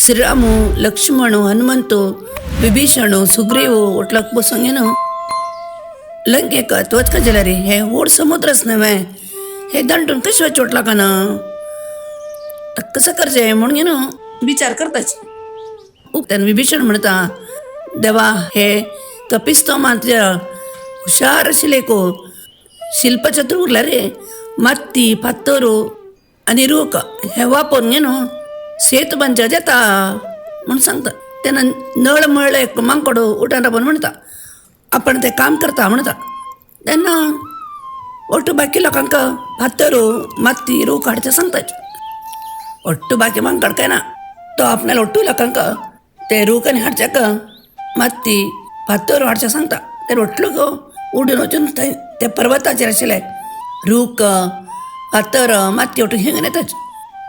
ಶ್ರೀರಾಮು ಲಕ್ಷ್ಮಣು ಹನುಮಂತು विभीषण सुग्रीव ओटलाक बसून घेवन लंकेक वचका जाल्यार हे व्हड समुद्रच न्हय हे दांडून कशें वचचें ओटलाकान कसं करचें म्हणून घेवन विचार करताच. तेन्ना विभीषण म्हणटा देवा हे कपिस्तो मात हुशार आशिल्ले को शिल्पचतुर उरला रे माती फातर आनी रूख हे वापरून घेवन सेतू बांदच्या जाता म्हूण सांगता. तेन्ना नळ म्हळ्ळें एक मांकोड उठान राबून म्हणटा आपण तें काम करता म्हणटा. तेन्ना ಒಟ್ಟು बाकी लोकांक फातर माती रूख हाडचें सांगता. ಒಟ್ಟು बाकी मांकड काय ना तो आपणाल्या ಒಟ್ಟು लोकांक ते रूख आनी हाडच्याक माती फातर हाडचें सांगता. ते ಒಟ್ಲು उडून वचून थंय त्या पर्वताचेर आशिल्ले रूख फातर माती ಒಟ್ಟು घेवन येताच.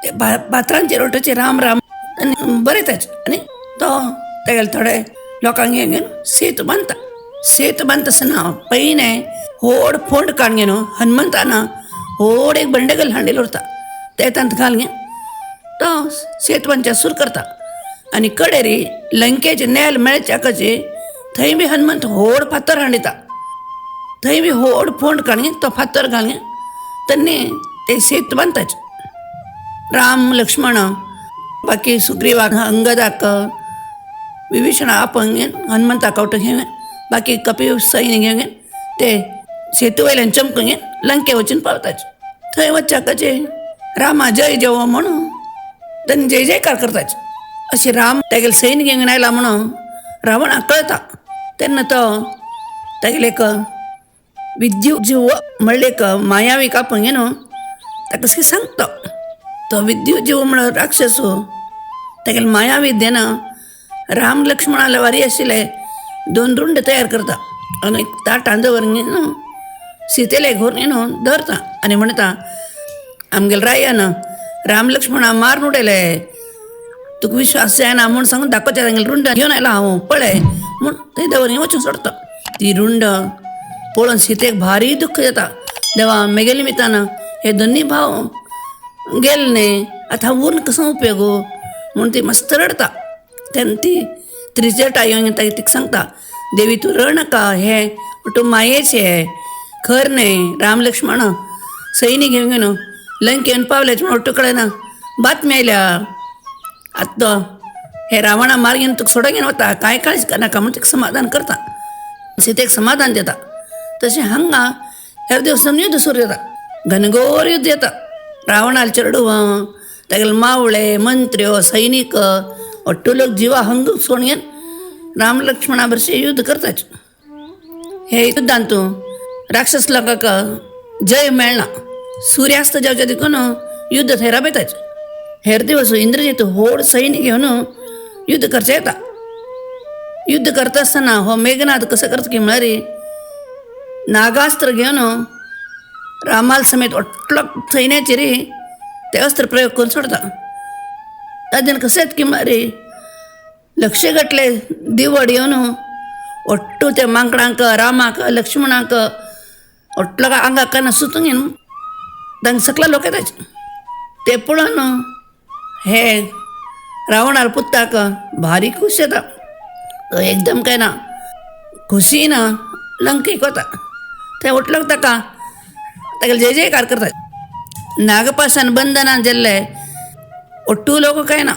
ते फातरांचेर ಒಟ್ಟचे राम राम आनी बरयताच आनी तो तेगेले थोडे लोकांक घेवन सेतू बांदता. सेतू बांदता आसतना पयलें व्हड फोंड काडून घेवन हनुमंतान व्हड एक बंडेगल हांडेल उरता ते तांत घालून तो सेतू बांदच्या सुरू करता. आनी कडेरी लंकेचे नेल मेळच्या कशे थंय बी हनुमंत व्हड फातर हाडिता थंय बी व्हड फोंड काडून तो फातर घालून तेन्ना ते सेतू बांदताच. राम लक्ष्मण बाकी सुग्रीवाक अंगदाक विभीषणा आपण हनुमंताक आवट घेवन बाकी कपी सैन्य घेवन ते सेतू वयल्यान चमकून घेवन लंके वचून पावताच. थंय वचच्याकचे रामा जय जय म्हणून तेन्ना जय जयकार करताच. अशें राम तेगेले सैन्य घेवन आयला म्हणून रावणाक कळटा. तेन्ना तो तेगेले एक विद्युत म्हणलें एक मायावी कापून घेवन ताका कशें सांगता. तो विद्युत जीव म्हणून राक्षस तेगेले मायाविद्येन राम लक्ष्मणाला वारी आशिल्ले दोन रुंड तयार करता आनी ताटान दवरून न्हू सीतेले घेवन न्हू दवरता आनी म्हणटा आमगेले रायान राम लक्ष्मणा मारून उडयले तुका विश्वास जायना म्हूण सांगून दाखोवचें तांगेले रुंड घेवन आयला हांव पळय म्हूण थंय दवरून वचून सोडटा. ती रुंड पळोवन सीतेक भारी दुख्ख जाता. देवा मेगेले निमित्तान हे दोनूय भाव गेले न्ही आतां उरून कसो उपयोग म्हूण ती मस्त रडटा. तेन्ना ती त्रिजटा येवन ताका तिका सांगता देवी तूं रड नाका हे तूं मायेचें खर न्हय राम लक्ष्मण सैन्य घेवन घेवन लंकेन पावले म्हूण ಒಟ್ಟು कडेन बातमी आयल्या आतां हे रावणा मार्गेन तुका सोडून घेवन वता कांय काळजी करनाका म्हूण तिका समाधान करता. सीतेक समाधान दिता. तशें हांगा हेर दिवसान युद्ध सुरू जाता. घनघोर युद्ध येता. रावणाले चेडवां तागेले मावळे मंत्र्यो सैनीक ಒಟ್ಟು लोक जिवा हंग सोडून घेवन राम लक्ष्मणा भरशीं युद्ध करताच. हे युद्धांत राक्षस लोकांक जय मेळना. सुर्यास्त जावच्या देखून युद्ध थंय राबयताच. हेर दिवस इंद्रजीत व्हड सैन्य घेवन युद्ध करचें येता. युद्ध करता आसतना हो मेघनाद कसो करता की म्हळ्यार नागास्त्र घेवन रामाल समेत ಒಟ್लो सैन्याचेर ते अस्त्र प्रयोग करून सोडता. ताजेन कशेंच की म्हळ्यार लक्ष घातले दिवड येवन ಒಟ್ಟು त्या मांकडांक रामाक लक्ष्मणाक ಒಟ್लो आंगाक सुतून घेवन तांकां सकला लोक येताच. ते पळोवन हे रावणार पुताक भारी खूश जाता. तो एकदम काय ना खुशीन लंकेक वता. थंय उठलो ताका तागेले जय जयकार करतात. नागपाशान बंधनान जाल्ले ಒಟ್ಟು लोक काय ना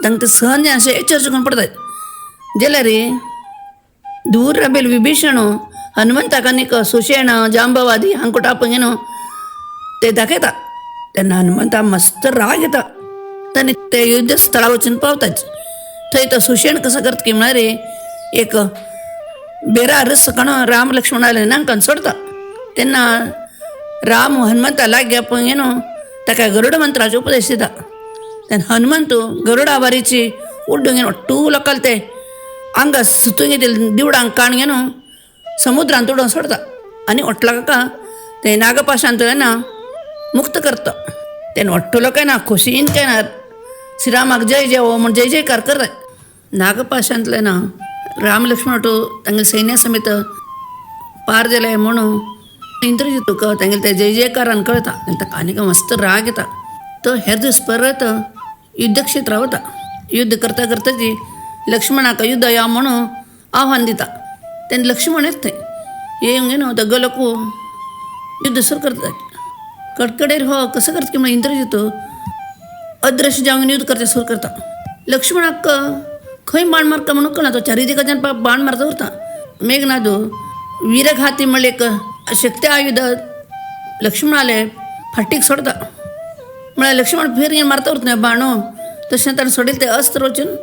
तांकां सहन जायना अशें एचर चुकून पडतात. जाल्यार दूर राबिल्ले विभीषण हनुमंताक आनीक सुशेण जांबवादी हांकां आपोवन घेवन ते दाखयता. तेन्ना हनुमंता मस्त राग येता. तेन्ना ते युद्ध स्थळा वचून पावताच. थंय तो सुशेण कसो करता की म्हळ्यार एक बेरा रस काडून राम लक्ष्मणाले नांकान सोडता. तेन्ना राम हनुमंता लागीं आपोवन घेवन ताका गरुड मंत्राचो उपदेश दिता. तेन्ना हनुमंत गरुडा वारीची उड्डून घेवन ಒಟ್ಟು लोकांक ते आंगा सुतून घेतिल्ले दिवडांक काण घेवन समुद्रांत उडोवन सोडता आनी ಒಟ್ಲಾಕ ते नागपाशांतल्यान मुक्त करता. तेन्ना ಒಟ್ಟು लोक ना खोशीन काय ना श्रीरामाक जय जय हो म्हूण जय जयकार करतात. नागपाशांतल्यान राम लक्ष्मण तांगेले सैन्या समेत पार जाले म्हणून इंद्रजीत तांगेले ते जय जयकारान कळटा. ताका आनीक मस्त राग येता. तो हेर दीस परत युद्धक्षेत्रा वता. युद्ध करता करताच लक्ष्मणाक युद्ध या म्हणून आव्हान दिता. तेन्ना लक्ष्मण येता थंय येवंक न्हू दगो लोक युद्ध सुरू करतात. कडकडेर हो कसं करता की म्हणून इंद्रजित अदृश्य जावन युद्ध करचें सुरू करता. लक्ष्मणाक खंय बाण मारता म्हणून कळना, तो चारी दिकाच्यान बाण मारता उरता. मेघनाद वीरघाती म्हणले एक शक्ती आयुध लक्ष्मणाले फाटीक सोडता. म्हळ्यार लक्ष्मण फिर मारता उरता बाणो, तशें ताणें सोडिल्लें तें अस्त्र वचून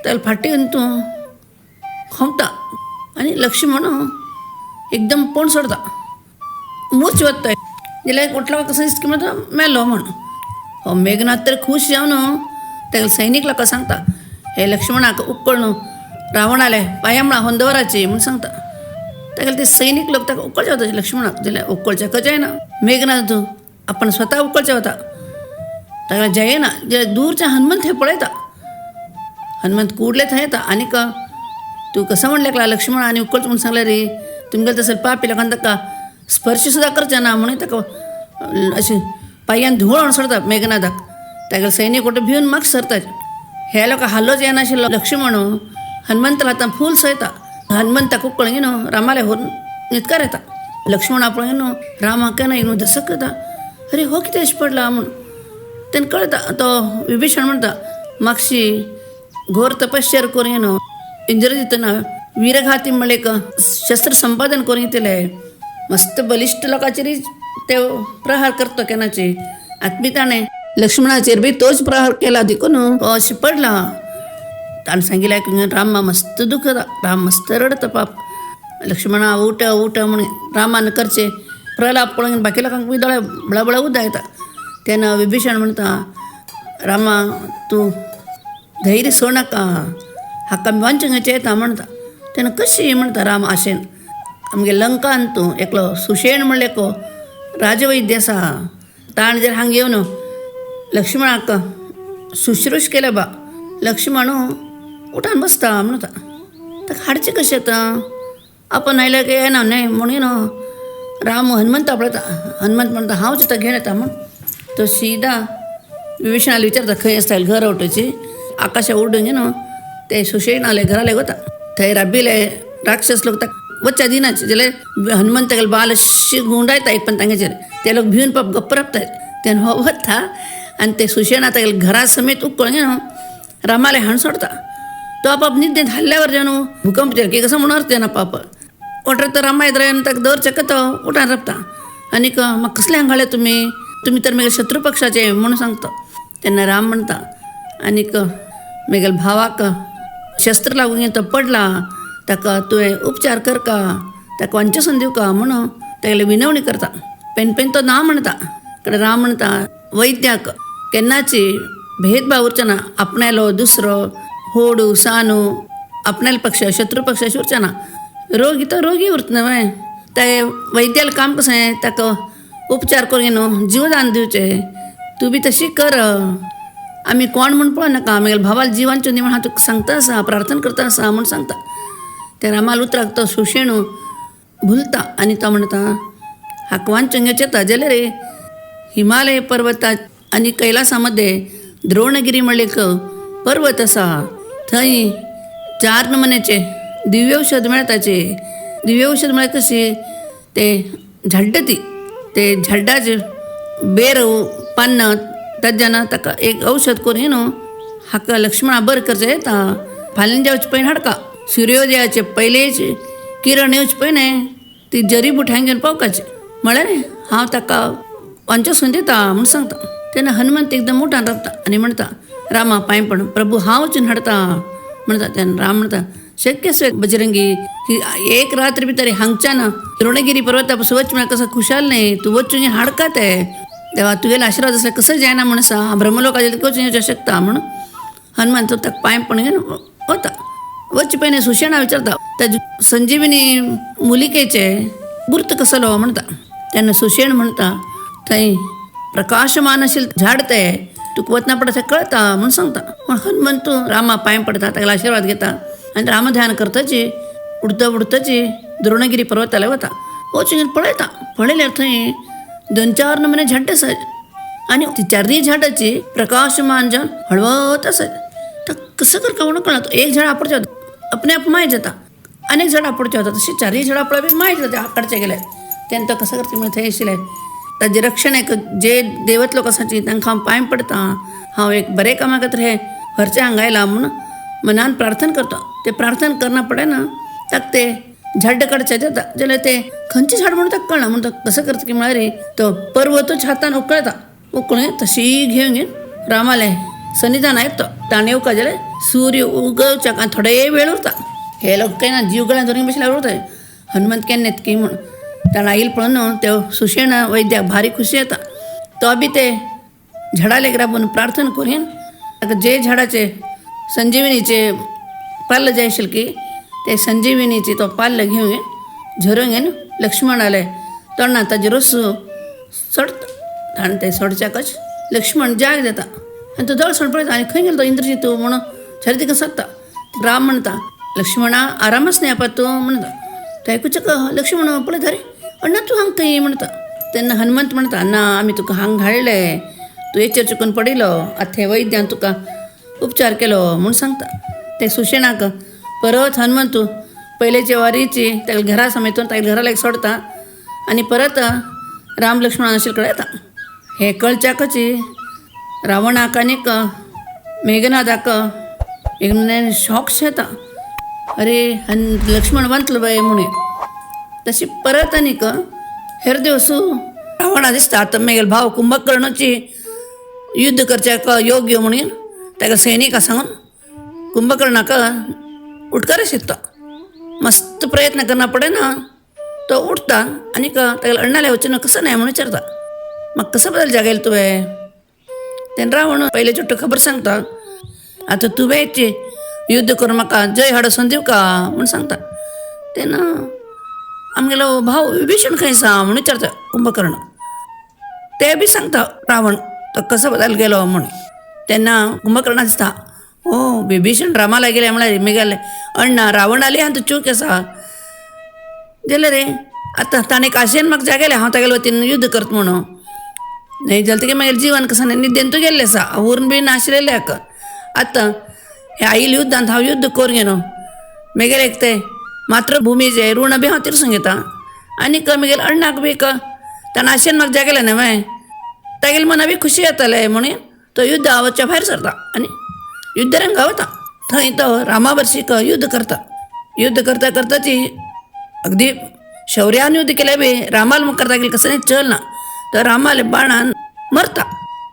ताका फाटीक तूं खोमता आनी लक्ष्मण एकदम पण सोडता, मूर्छ वता. जाल्यार उठला कसं दिसता की म्हणटा मेलो म्हण. हो मेघनाथ तर खूश जावन ताका सैनीक लोकां सांगता, हे लक्ष्मणाक उकळ न्हू रावणाले पांया मुळा दवराची म्हूण सांगता. ताका ते सैनीक लोक ताका उकळचे वता लक्ष्मणाक, जाल्यार उकळचे जायना. मेघनाथ आपण स्वता उकळचे वता, ताका जायना. जाल्यार दूरचे हनुमंत थंय पळयता, हनुमंत कुडले थंय येता आनीक तूं कसं म्हणलें लक्ष्मण आनी उकळचें म्हूण सांगलें रे, तुमगेलें तसलें पापी लोकांक ताका स्पर्श सुद्दां करचें ना म्हणून ताका अशें पांयान धुवळ हाडून सोडता मेघनाथाक. तागेले सैनीक वटे भिवन मागीर सरतात. हे लोक हालोच येनाशिल्लो लक्ष्मण हनुमंताला आतां फूल सयता. हनुमंताक उकळ न्हू रामाले व्हरून न्हिदकार येता. लक्ष्मणा पळय न्हू रामाक केन्ना न्हू दसक येता, अरे हो कितें अशें पडला म्हूण. तेन्ना कळटा तो विभीषण म्हणटा मागशी घोर तपश्चर्या करून न्हू इंद्रजितना वीरघाती म्हणले एक शस्त्र संपादन करून घेतलें, मस्त बलिश्ट लोकांचेर ते प्रहार करता केन्नाचे. आत्मी ताणें लक्ष्मणाचेर बी तोच प्रहार केला देखून हो अशें पडला. ताणें सांगिल्लें आयकून रामा मस्त दुखता, राम मस्त रडता पाप. लक्ष्मणा उठ उठ म्हणून रामान करचे प्रलाप पळोवन बाकी लोकांक बी दोळे बळबळ उदक येता. तेन्ना विभीषण म्हणटा रामा तूं धैर्य सोड नाका, हाका आमी वांचूंक येता म्हणटा. तेन्ना कशी म्हणटा राम आशेन, आमगे लंकान तूं एकलो सुशेण म्हणलें एकलो राजवैद्य आसा, ताणें जर हांगा येवन लक्ष्मणाक शुश्रूश केल्या बा, लक्ष्मण उठान बसता म्हणटा. ताका हाडचें कशें आतां, आपण आयल्यार काय येना न्हय म्हणून राम हनुमंता पळयता. हनुमंत म्हणटा हांवच आतां घेवन येता म्हूण. तो सीधा विभीषणाले विचारता खंय आसता घर वटेची, आकाशा उडून न्हू ते सुशेणाले घराले वता. थंय राबिले राक्षस लोक ताका वच्च्या दिनाचे, जाल्यार हनुमंत तागेले बाल अशी गुंडायता एक पण तांगेचेर, ते लोक भिवन पाप गप्प राबतात. तेन्ना हो वता आनी ते सुशेणा तागेले घरा समेत उकळ न्हू रामाले हाण सोडता. तो आपाप निद्देंत हाल्ल्यावर न्हू भूकंप की कसं म्हणून तेन्ना पाप वटर तर रामा येत ताका दर चकत उठान राबता आनीक म्हाका कसलें हांगाळे तुमी, तुमी तर म्हगे शत्रू पक्षाचे म्हणून सांगता. तेन्ना राम म्हणटा आनीक म्हगेल्या भावाक शस्त्र लागून तो पडला, ताका तुवें उपचार करका, ताका वांचसून दिवका म्हणून तागेली विनवणी करता. पेन पेन तो ना म्हणटा. कडे राम म्हणटा वैद्याक केन्नाची भेदभाव उरचो ना, आपणालो दुसरो होडू सानू आपणाले पक्ष शत्रू पक्ष अशें उरचें ना. रोगी तो रोगी उरता न्हय, ते वैद्यालें काम कशें ताका उपचार करून न्हू जीवदान दिवचें, तूं बी तशी कर, आमी कोण म्हूण पळोवं नाका, म्हगेल्या भावाक जिवान दी म्हूण हांव तुका सांगता आसा, प्रार्थना करता आसा म्हूण सांगता. त्या रामाल उतराक तो सुशेणू भुलता आनी तो म्हणटा हाका वांचूंक येता जाल्यार रे हिमालय पर्वतात आनी कैलासामध्ये द्रोणगिरी म्हणलें एक पर्वत आसा, थंय 4 नमुन्याचे दिव्यौषध मेळटाचे. दिव्यौषध म्हळ्यार कशी ते झाड्ड, ती ते झाडाचे बेर पान्नां ताज्यान ताका एक औषध करून न्हू हाका लक्ष्मणा बरें करचें येता. फाल्यां जेवचे पयलीं हाडका, सुर्योदयाचे पयलेच किरण येवचे पयलें ती जरीबूट हांगा घेवन पावकाची, म्हळ्यार हांव ताका वांचसून दिता म्हूण सांगता. तेन्ना हनुमंत एकदम उठान रावता आनी म्हणटा रामा पांय पड प्रभू हांव वचून हाडता म्हणटा. तेन्ना राम म्हणटा शक्य बजरंगी, ही एक रात्र भितर हांगच्यान द्रोणगिरी पर्वता पासून वच म्हळ्यार कसो खुशाल न्हय, तूं वचून हाडका ते देवा तुगेले आशिर्वाद आसल्यार कसं जायना म्हूण आसा, ब्रह्मलोकाचेर वचून येवचें शकता म्हूण हनुमान तो ताका पांय पडून घेवन वता. वचचे पयलीं सुशेणा विचारता ताजे संजीवनी मुलिकेचे गुर्त कसलो म्हणटा. तेन्ना सुशेण म्हणटा थंय प्रकाशमान आशिल्लें झाड तें, तुका वतना पडटा तें कळटा म्हूण सांगता. पूण हनुमंत रामा पांय पडटा, तागेलो आशिर्वाद घेता आनी रामध्यान करताची उडता उडताची द्रोणगिरी पर्वताला वता. वचून पळयता, पळयल्यार थंय 2-4 नमुने झाड आसात आनी ती चारय झाडाची प्रकाशमान जावन हळवत आसात. कसं करका म्हणून कळना. एक झाड आपडचें वता अपने आप माय जाता, अनेक झाड आपडचें वता, तशें चारय झाडां आपल्या बी माय जाता आकडचे गेले. तेन्ना तो कसं करता म्हणल्यार थंय आशिल्लें ताजें रक्षण एक जे देवत लोक आसाची तांकां हांव पांय पडटा, हांव एक बरें कामा खातीर हें व्हरचें हांगा आयलां म्हूण मनान प्रार्थना करता. ते प्रार्थना करना पडना ना ताका ते झाड काडचें जाता जाल्यार ते खंयचें झाड म्हणून ताका कळना. म्हूण तो कसं करता की म्हळ्यार तो पर्वतूच हातान उकळता, उकळून तशी घेवन घेवन रामालें सन्निधान आयक तो ताणें येवका जाल्यार सूर्य उगवच्याक आनी थोडे वेळ उरता. हे लोक काय ना जीव गळ्यान धरून बसल्यार उरता हनुमंत केन्ना येता की म्हूण. ताणें आयल पळोवन ते सुशेण वैद्याक भारी खुशी येता. तो बी ते झाडालेक राबून प्रार्थना करून ताका जे झाडाचे संजीवनीचे पाल्ल जाय आशिल्लें की ते संजीवनीची तो पाल्ल घेवन झरोवन घेवन लक्ष्मणाले तोंडान ताजे रोस सोडटा आनी ते सोडच्याकच लक्ष्मण जाग जाता आनी तो दोळ पळयता आनी खंय गेलो तो इंद्रजीत म्हणून झरी तिका सोदता. राम म्हणटा लक्ष्मणा आरामच न्ही आपा तूं म्हणटा. तो आयकुचेक लक्ष्मण पळयता रे अण्णा तूं हांगा थंय म्हणटा. तेन्ना हनुमंत म्हणटा ना आमी तुका हांगा घाडले, तूं हेचेर चुकून पडिल्लो, आतां हे वैद्यान तुका उपचार केलो म्हूण सांगता. ते सुशेणाक परत हनुमंत पयलेचे वारीची ताका घरा समेतून ताका घरा लायक सोडता आनी परत राम लक्ष्मण आशिल्ले कडेन येता. हे कळच्याकच रावणाक आनीक मेघनादाक एक शॉक येता, अरे लक्ष्मण वांतलो बाय म्हणून. तशी परत आनीक हेर दिवस रावणा दिसता आतां मागीर भाव कुंभकर्णाची युद्ध करच्याक योग्य म्हणून ताका सैनिकां सांगून कुंभकर्णाक उठकार शिकता. मस्त प्रयत्न करना पडे ना तो उठता आनीक ताका अण्णाले वचून कसं नाही म्हणून विचारता, म्हाका कसं बदल जागेल तुवें. तेन्ना रावण पयले चुट्टो खबर सांगता, आतां तुवेंच युद्ध करून म्हाका जय हाडसून दिवका म्हूण सांगता. तेन्ना आमगेलो भाव विभीषण खंय आसा म्हूण विचारता कुंभकर्ण. ते बी सांगता रावण तो कसो बदल गेलो म्हूण. तेन्ना कुंभकर्णा दिसता ओ विभीषण रामाला गेले म्हळ्यार मेगेले अण्णा रावणाले आनी चूक आसा जाल्यार रे आतां ताणें काशेन म्हाका जागयलें हांव तागेले वतीन युद्ध करता म्हणून, न्हय जालें तुगे मागीर जिवन कसं न्हिदेन तूं गेल्लें आसा उरून बी नाशिल्लें हाका. आतां हे आयल युद्धांत हांव युद्ध करून घेनो मेगेले एक ते मातृभुमीचें ऋण बी हांव तिरसून घेता आनीक मागीर अण्णाक बी ताणें आशेन म्हाका जागयलें न्हय तागेले मना बी खुशी जातालें म्हणून तो युद्धा वचच्या भायर सरता आनी युद्धरंगा वता. थंय तो रामा भरशीक युद्ध करता. युद्ध करता करता ती अगदी शौर्यान युद्ध केलें बी रामाल मुखार तागेलें कसलें चल ना, तो रामाले बाणान मरता.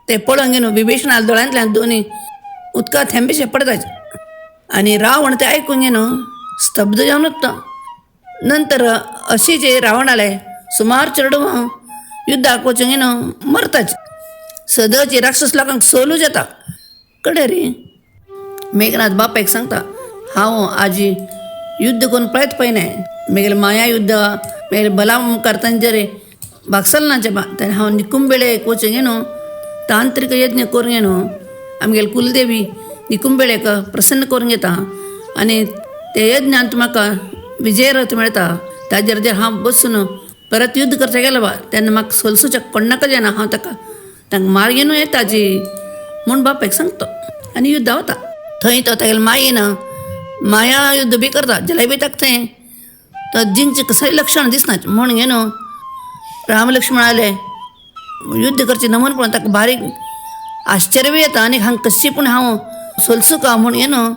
ते पळोवन घेवन विभीषणाल्या दोळ्यांतल्यान दोनी उदका थेंबेशे पडताच आनी रावण ते आयकून घेवन स्तब्ध जावन उरता. नंतर अशी जे रावणाले सुमार चेडवां युद्धाक वचून घेवन मरताच, सदची राक्षस लोकांक सोलू जाता. कडे रे मेघनाथ बापायक सांगता हांव आजी युद्ध करून पळयत पळयनाय, मागीर माया युद्ध मागीर बला मुखार तांचेर भागसल ना जेबा, तेन्ना हांव निकुंबेळेक वचून घेवन तांत्रीक यज्ञ करून घेवन आमगेले कुलदेवी निकुंबेळेक प्रसन्न करून घेता आनी ते यज्ञांत म्हाका विजयरथ मेळटा. ताजेर जर हांव बसून परत युद्ध करचें गेलो बा तेन्ना म्हाका सोलसूच्या कोण्णाक जायना, हांव ताका तांकां मार्गेनू येता जी म्हूण बापायक सांगता आनी युद्धा वता. थंय तो तागेले मायेन माया युद्ध बी करता जाल्यार बी ताका थंय तो जिंकचें कसलें लक्षण दिसना म्हूण घेवन राम लक्ष्मण आले युद्ध करचें नमून पळोवन ताका बारीक आश्चर्य बी येता आनी हांगा कशी पूण हांव सोलसू का म्हूण घेवन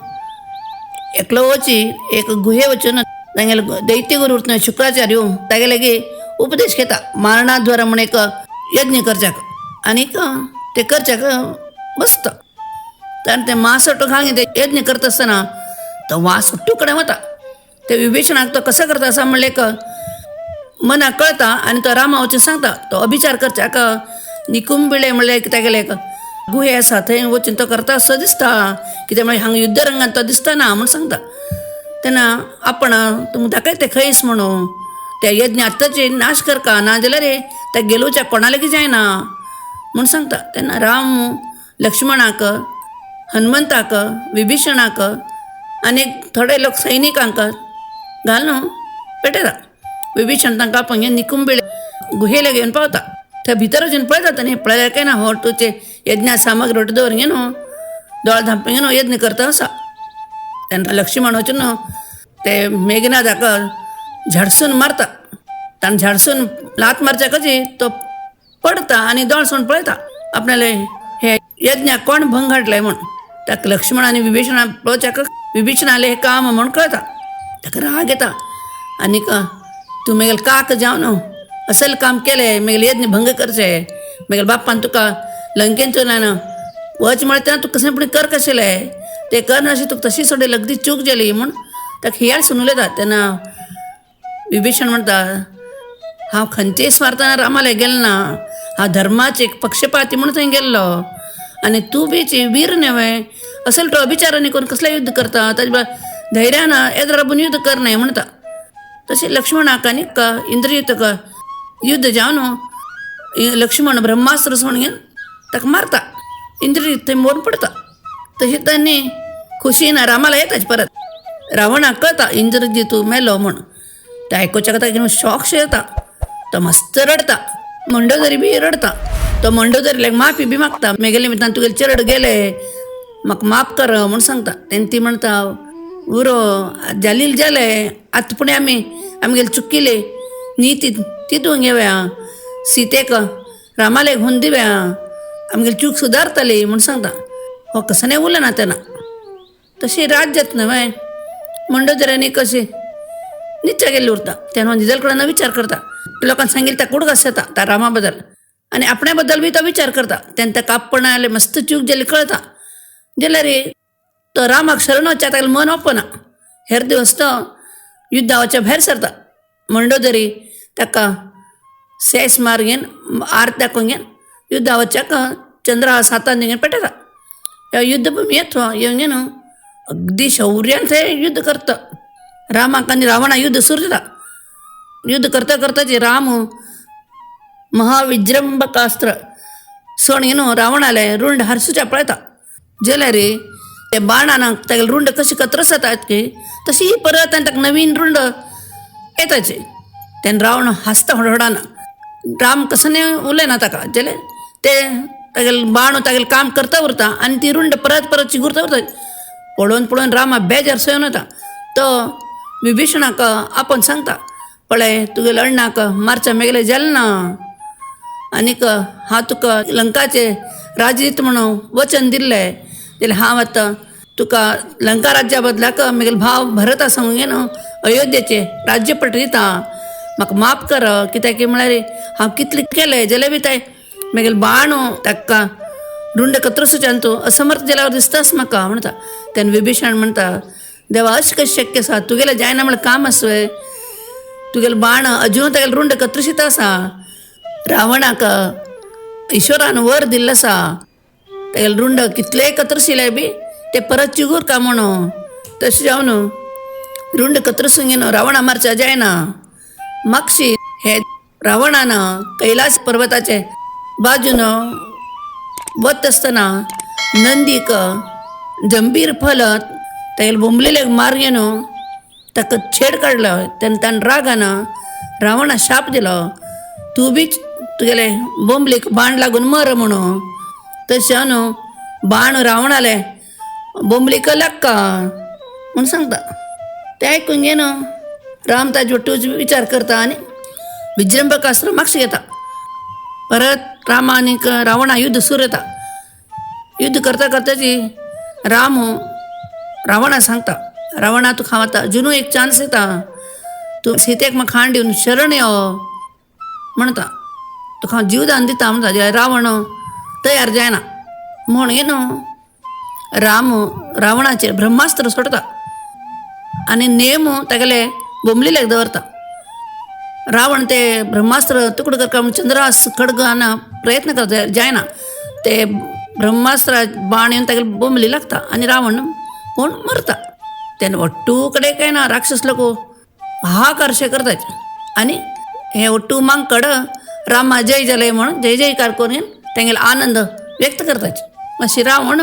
एकलो वची एक गुहे वचून तागेले दैत्य गुरू उरता शुक्राचार्य तागेले लागीं उपदेश घेता मारणाद्वारा म्हूण एक यज्ञ करच्याक आनीक ते करच्याक बसता. तर ते मासोटो घालून ते यज्ञ करता आसतना तो वास कडेन वता. ते विभीषणाक तो कसो करता आसा म्हणलें एक मनाक कळता आनी तो रामा वचून सांगता तो अभिचार करच्याक निकुंबिळे म्हणलें तागेले एक गुहे आसा थंय वचून तो करता असो दिसता कित्याक म्हळ्यार हांगा युद्धरंगान तो दिसता ना म्हूण सांगता. तेन्ना आपण तुमकां दाखयता खंयच म्हणून त्या यज्ञ आत्ताच नाश करका ना जाल्यार रे त्या गेलोवच्या कोणा लागीं जायना म्हूण सांगता. तेन्ना राम लक्ष्मणाक हनुमंताक विभीषणाक आनी थोडे लोक सैनिकांक घालून पेटयता. विभीषण तांकां आपोवन घेवन निकुंबिळे गुहेला घेवन पावता. थंय भितर वचून पळयता आनी पळयल्यार काय ना हो तुचे यज्ञा सामग्री रोट दवर घेवन दोळ धांपून यज्ञ करता आसा. तेन्ना लक्ष्मण वचून ते मेघनादाक झाडसून मारता. ताणें झाडसून लात मारच्या कशी तो पडता आनी दोळ सोडून पळयता आपणाले हे यज्ञाक कोण भंग हाडले म्हूण. ताका लक्ष्मण आनी विभीषणा पळोवच्याक विभीषणाले हें काम म्हूण कळता. ताका राग येता आनीक तूं मेगेले काक जावन असले काम केलें, मेगेले यज्ञ भंग करचें, मेगेले बाप्पान तुका लंकेंतल्यान वच म्हळ्यार तेन्ना तुका कशें पूण कर कशेलें तें करनाशें तुका तशी सोडली, अगदी चूक जाली म्हूण ताका हियाळ सून उलयता. तेन्ना विभीषण म्हणटा हांव खंयचेय स्वार्थान रामाले गेलो ना, हांव धर्माचे पक्षपाती म्हणून थंय गेल्लो आनी तूं बी वीर न्हय असल तो अभिचारांनी करून कसलें युद्ध करता, ताजे धैर्यान येद्र राबून युद्ध कर न्हय म्हणटा. तशें लक्ष्मणाक आनी इंद्रजित युद्ध जावन लक्ष्मण ब्रह्मास्त्र सोडून घेवन ताका मारता, इंद्रजित थंय मरून पडता. तशें तांणी खुशीन रामाला येताच परत. रावणाक कळता इंद्रजित मेलो म्हूण, ते आयकुच्या ताका शॉक येता, तो मस्त रडता, मंडोदरी बी रडता. तो मंडोदरी माफी बी मागता, मेगेले निमित्तान तुगेले चेरड गेले म्हाका माफ कर म्हूण सांगता. तेन्ना ती म्हणटा उरो जालील जालें आतां पूण आमी आमगेले चुकिले न्ही ती तितून घेवया, सीतेक रामाले घेवन दिवया, आमगेली चूक सुदारतली म्हूण सांगता. हो कसो उलयना तेन्ना. तशी रात जाता न्हय मंडोदऱ्यांनी कशी निच्चा गेल्ली उरता. तेन्ना निजल कडेन विचार करता, लोकांक सांगिल्लें ताका उडगास येता त्या रामा बद्दल आनी आपणा बद्दल बी तो विचार करता. तेन्ना ताका आपणा आयले मस्त चूक जाली कळता. जाल्यार तो रामाक शरण वचच्या ताका मन ओपना. हेर दिवस तो युद्धाच्या भायर सरता. मंडोदरी ताका सेस मार घेवन आर्त दाखोवन घेवन युद्धा वचच्याक चंद्रहास हातान घेवन पेटयता. ह्या युद्धभूमी येता येवन घेवन अगदी शौर्यान थंय युद्ध करता. रामाक आनी रावणा युद्ध सुरू जाता. युद्ध करता करता जे राम महाविजृंभकास्त्र सोण घेवन रावणाले रुंड हारसूच्या पळयता. जाल्यार ते बाणान तागेले रुंड कशी कतरस जातात की तशी परत आनी ताका नवीन रुंड येताचे. तेन्ना रावण हांसता होडहोडान, राम कसो न्ही उलयना ताका, जाल्यार ते तागेले बाण तागेलें काम करता उरता आनी ती रुंड परत परत चिगुरता उरता. पळोवन पळोवन रामा बेजार सो येवन वता. तो विभीषणाक आपोवन सांगता पळय तुगेले अण्णाक मारच्या मेगेलें जालें ना आनीक हांव तुका लंकाचें राज्य दिता म्हणून वचन दिल्लें, जाल्यार हांव आतां तुका लंका राज्या बदलाक म्हगेलो भाव भरत आसा म्हणून अयोध्येचें राज्यपट दिता, म्हाका माफ कर कित्याक म्हळ्यार हांव कितलें केलें जाल्यार बी तें म्हगेलें बाण ताका रुंड कत्रसूच्यान तूं असमर्थ जाल्यार दिसताच म्हाका म्हणटा. तेन्ना विभीषण म्हणटा देवा अशें कशें शक्य आसा, तुगेलें जायना म्हळ्यार काम आसा, तुगेलें बाण अजून तागेलें रुंड कत्रशीत आसा, रावणाक ईश्वरान वर दिल्लो आसा, तागेलें रुंड कितलेंय कत्रशिलें बी ते परत चिगूर का म्हणून. तशें जावन रुंड कत्रसून घेवन रावणा मारच्या जायना. मागशी हे रावणान कैलास पर्वताचे बाजून वत आसतना नंदीक जंबीर फल तागेले बोंबलेले मार घेवन ताका छेड काडलो. तेन्ना ताणें रागान रावणा शाप दिलो तूं बी तुगेले बोंबलेक बाण लागून मर म्हणून. तशें जावन बाण रावणाले बोंबलेक लागका म्हूण सांगता. तें आयकून घेवन राम ताजे वट्टूच विचार करता आनी विजृंभकास्त्र मागशी घेता. परत रामा आनीक रावणा युद्ध सुरू येता. युद्ध करता करताची राम रावणा सांगता रावणा तुका हांव आतां अजुनूय एक चान्स दिता, तूं सीतेक म्हाका खाण दिवन शरण यो म्हणटा, तुका हांव जीवदान दिता म्हणटा. जाल्यार रावण तयार जायना म्हूण घेवन राम रावणाचेर ब्रह्मास्त्र सोडता आनी नेम तागेले बोंबलेल्याक दवरता. रावण ते ब्रह्मास्त्र तुकडो करता म्हूण चंद्रहास खडगान प्रयत्न करता, जायना. ते ब्रह्मास्त्र बाण येवन तागेले बोंबली लागता आनी रावण कोण मरता. तेन्ना वट्टू कडेन काय ना राक्षस लोक हाहाकारशे करतात आनी हे वट्टू मांकड रामा जय जाले म्हणून जय जयकार करून तेंगेलो आनंद व्यक्त करतात. मातशी रावण